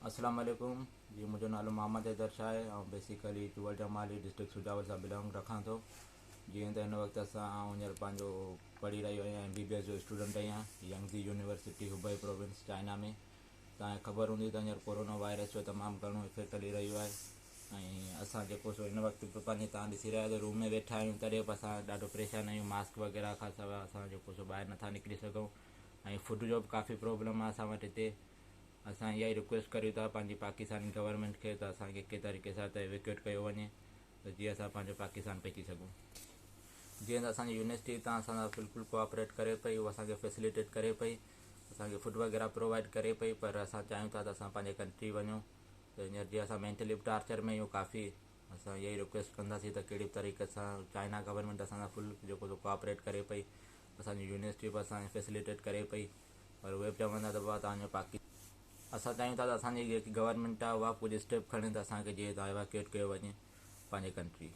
اسلام عليڪم جي منهنجو نالو محمد حيدر شاهه آهي آئون بيسيڪلي چوهڙ جمالي ڊسٽرڪٽ سجاول سان بلانگ رکان ٿو. جيئن ته هن وقت اسان آئون هينئر پنهنجو پڙهي رهيو آهيان ايم بي بي ايس جو اسٽوڊنٽ آهيان ينگزي يونيورسٽي هوبئي پروونس چائنا ۾. توهان کي خبر هوندي ته هينئر ڪورونا وائرس جو تمام گهڻو افيڪٽ هلي رهيو آهي ۽ اسان جيڪو سو هن وقت به پنهنجي توهان ڏسي رهيا آهيو ته روم ۾ ويٺا آهيون تڏهن به اسان ڏاڍو پريشان آهيون ماسڪ وغيره کان سواء اسان جيڪو سو ٻاهر نٿا نڪري سگهون ۽ فوڊ جو به ڪافي پرابلم آهي اسان وٽ هتي. اسان اها ئي رڪويسٽ ڪريون ٿا پنهنجي پاڪستاني گورنمينٽ کي ته اسان کي ڪنهن طريقي سان ته ايويڪيوٽ ڪيو وڃي ته جيئن اسان پنهنجو پاڪستان پهچي سگهون. جيئن ته اسان جي يونيورسٽي هتان اسان سان بلڪل ڪوآپريٽ ڪري پئي هو اسان کي فيسليٽيٽ ڪري پئي اسان کي فوڊ وغيره پرووائيڊ ڪري پئي پر اسان چاهيون ٿا ته اسان پنهنجي ڪنٽري وڃون ته هينئر جيئن اسان مينٽلي به ٽارچر ۾ آهيون ڪافي اسان اها ئي رڪويسٽ ڪنداسين ته ڪهڙي به طريقي سان چائنا گورنمينٽ اسان سان فل جيڪو سو ڪوآپريٽ ڪري پئي اسان جي يونيورسٽي به اسان کي فيسليٽيٽ ڪري پئي پر اهي به چون ٿا ته بابا توهان جو پاڪي اسان چاهيون ٿا ته اسان جي جيڪي گورنمينٽ آهي اها به ڪجهه اسٽيپ کڻي ته اسان کي جيئن ته ايواڪيوئيٽ ڪيو وڃي پنهنجي ڪنٽري.